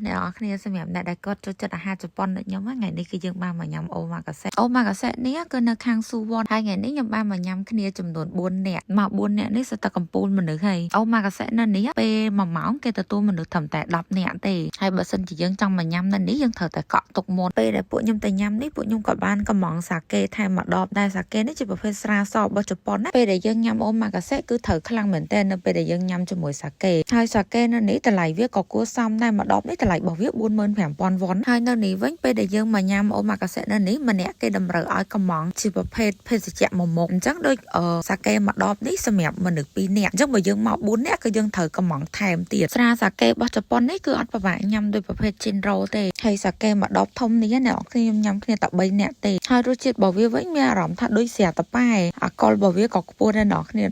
អ្នកនរគ្នាសម្រាប់អ្នកដែលគាត់ចូលចិត្តអាហារជប៉ុនដូចខ្ញុំថ្ងៃនេះគឺយើងបានមកញ៉ាំអូម៉ាកាសេអូម៉ាកាសេនេះគឺនៅខាងស៊ូវ៉នហើយថ្ងៃនេះខ្ញុំបានមកញ៉ាំគ្នាចំនួន4នាក់មក4នាក់នេះសុទ្ធតែកំពូលមនុស្សហើយអូម៉ាកាសេនៅនេះពេល1ម៉ោងគេទទួលមនុស្សត្រឹមតែ10នាក់ទេហើយបើសិនជាយើងចង់មកញ៉ាំនៅនេះយើងត្រូវតែកក់ទុកមុនពេលដែលពួកខ្ញុំទៅញ៉ាំនេះពួកខ្ញុំក៏បានកម្ម៉ង់សាកេថែមមួយដបដែរសាកេនេះជាប្រភេទស្រាសរបស់ជប៉ុនណាពេលដែលយើងញ៉ាំអូម៉ាកាសេគឺត្រូវខ្លាំងមែនទែននៅពេលដែលយើងញ៉ាំជាមួយសាកេហើយសាកេនៅនេះតម្លៃវាក៏គួរសមដែរមួយដបនេះតម្លៃរបស់វា45,000វ៉ុនហើយនៅនេះវិញពេលដែលយើងមកញ៉ាំអូម៉ាកាសេនៅនេះម្នាក់គេតម្រូវឲ្យកម្ម៉ង់ជាប្រភេទភេសជ្ជៈមួយមុខអញ្ចឹងដូចសាកេមួយដបនេះសម្រាប់មនុស្ស2នាក់អញ្ចឹងបើយើងមក4នាក់គឺយើងត្រូវកម្ម៉ង់ថែមទៀតស្រាសាកេរបស់ជប៉ុននេះគឺអត់ពិបាកញ៉ាំដោយប្រភេទជីនរ៉ូទេហើយសាកេមួយដបធំនេះអ្នកនរគ្នាខ្ញុំញ៉ាំគ្នាតែ3នាក់ទេហើយរសជាតិរបស់វាវិញមានអារម្មណ៍ថាដូចស្រាតប៉ែអាល់កុលរបស់វាក៏ខ្ពស់ដែរអ្នកនរគ្នា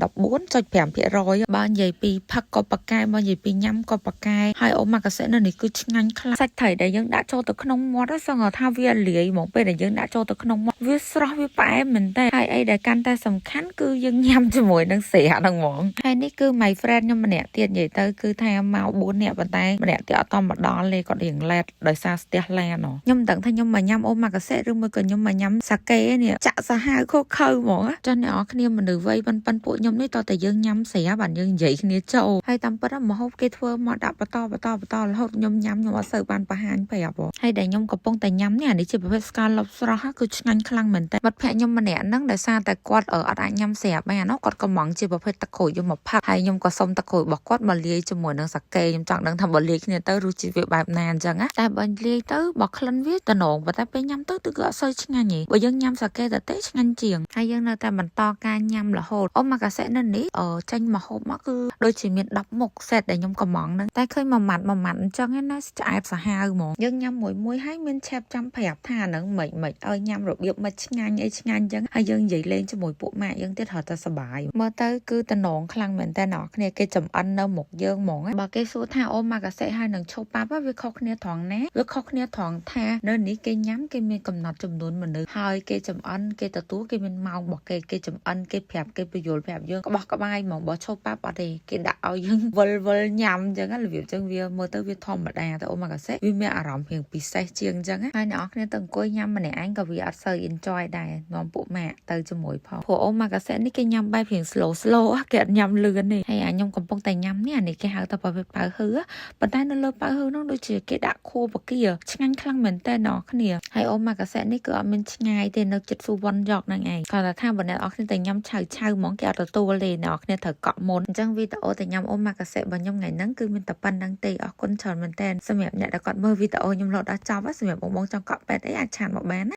14.5%បើនិយាយពីផឹកក៏ប៉ាកែបើនិយាយពីញ៉ាំក៏ប៉ាកែហើយអូម៉ាកាសេនៅនេះគឺឆ្ងាញ់ខ្លាំងសាច់ត្រីដែលយើងដាក់ចូលទៅក្នុងមាត់សឹងថាវាលាយហ្មងពេលដែលយើងដាក់ចូលទៅក្នុងមាត់វាស្រស់វាផ្អែមមែនតើហើយអីដែលកាន់តែសំខាន់គឺយើងញ៉ាំជាមួយនឹងស្រាហ្នឹងហ្មងហើយនេះគឺ my friend ខ្ញុំម្នាក់ទៀតនិយាយទៅគឺថាមក4នាក់ប៉ុន្តែម្នាក់ទៀតអត់តមកដល់ទេគាត់រៀង late ដោយសារស្ទះឡានខ្ញុំមិនដឹងថាខ្ញុំមកញ៉ាំអូម៉ាកាសេឬមួយក៏ខ្ញុំមកញ៉ាំសាកេនេះចាក់សាហាវខុសខើហ្មងចាអ្នកនរគ្នាមនុស្សវ័យប៉ុនប៉ុនពួកខ្ញុំនេះតើតែយើងញ៉ាំស្រាបានយើងនិយាយគ្នាចូលហើយតាមពិតម្ហូបគេធ្វើមកដាក់បន្តបន្តបន្តរហូតខ្ញុំញ៉ាំខ្ញុំអត់សូវបានបង្ហាញប្រាប់ហើយដែលខ្ញុំកំពុងតែញ៉ាំនេះអានេះជាប្រភេទ scallop ស្រស់គឺឆ្ងាញ់ខ្លាំងមែនតើមិត្តភក្តិខ្ញុំម្នាក់ហ្នឹងដោយសារតែគាត់អត់អាចញ៉ាំស្រាបានគាត់កម្ម៉ង់ជាប្រភេទទឹកក្រូចយកមកផឹកហើយខ្ញុំក៏សុំទឹកក្រូចរបស់គាត់មកលាយជាមួយនឹងសាកេខ្ញុំចង់ដឹងថាបើលាយគ្នាទៅរសជាតិវាបែបណាអញ្ចឹងណាតែបើលាយទៅបើក្លិនវាតំណងប៉ុន្តែពេលញ៉ាំទៅគឺអត់សូវឆ្ងាញ់ទេបើយើងញ៉ាំសាកេទៅទេឆ្ងាញ់ជាងហើយយើងនៅតែបន្តការញ៉ាំរហូតអូម៉ាកាសេនៅនេះចេញមកហូបមកគឺដូចជាមាន10មុខសេតដែលខ្ញុំកម្ម៉ង់ហ្នឹងតែឃើញមួយម៉ាត់មួយម៉ាត់អញ្ចឹងណាឆ្អែតសាហាវហ្មងយើងញ៉ាំមួយមួយហើយមានឆេបចាំប្រាប់ថាហ្នឹងមិនមិនឲ្យញ៉ាំរបៀបមិនឆ្ងាញ់អីឆ្ងាញ់អញ្ចឹងហើយយើងនិយាយលេងជាមួយពួកម៉ាក់យើងទៀតរត់តែសប្បាយមើលទៅគឺតំណងខ្លាំងមែនតើអ្នកគ្នាគេចំអិននៅមុខយើងហ្មងបើគេសួរថាអូម៉ាកាសេហើយនឹងឈប់ប៉ាប់វាខុសគ្នាត្រង់ណាវាខុសគ្នាត្រង់ថានៅនេះគេញ៉ាំគេមានកំណត់ចំនួនមនុស្សហើយគេចំអិនគេទទួលគេមានម៉ោងរបស់គេគេចំអិនគេប្រាប់គេពន្យល់ប្រាប់យើងក្បោះក្បាយហ្មងបើឈប់ប៉ាប់អត់ទេគេដាក់ឲ្យយើងវិលវិលញ៉ាំអញ្ចឹងរបៀបអញ្ចឹងវាមើលទៅវាធម្មតាតែអូម៉ាកាសេវាមានអារម្មណ៍រៀងពិសេសជាងអញ្ចឹងហើយអ្នកនរគ្នាទៅអង្គុយញ៉ាំម្នាក់ឯងក៏វាអត់សូវ enjoy ដែរនាំពួកម៉ាក់ទៅជាមួយផងព្រោះអូម៉ាកាសេនេះគេញ៉ាំបែបរៀង slow slow គេអត់ញ៉ាំលឿនទេហើយអាខ្ញុំកំពុងតែញ៉ាំនេះអានេះគេហៅថាប្រភេទប៉ៅហឺប៉ុន្តែនៅលើប៉ៅហឺនោះដូចជាគេដាក់ខួបកាឆ្ងាញ់ខ្លាំងមែនតើអ្នកគ្នាហើយអូម៉ាកាសេនេះគឺអត់មានឆ្ងាយទេនៅចិត្តស៊ូវ៉ាន់យកហ្នឹងឯងគាត់ថាបើអ្នកនរគ្នាទៅញ៉ាំឆៅឆៅហ្មងគេអត់ទទួលទេអ្នកនរគ្នាត្រូវកក់មុនអញ្ចឹងវីដេអូទៅញ៉ាំអូម៉ាកាសេរបស់ខ្ញុំថ្ងៃហ្នឹងគឺមានតែប៉ុណ្្នឹងទេអរគុណច្រើនមែនតើសម្រាប់អ្នកដែលគាត់មើលវីដេអូខ្ញុំរហូតដល់ចប់សម្រាប់បងបងចង់កក់ពេទ្យអីអាច chat មកបានណា។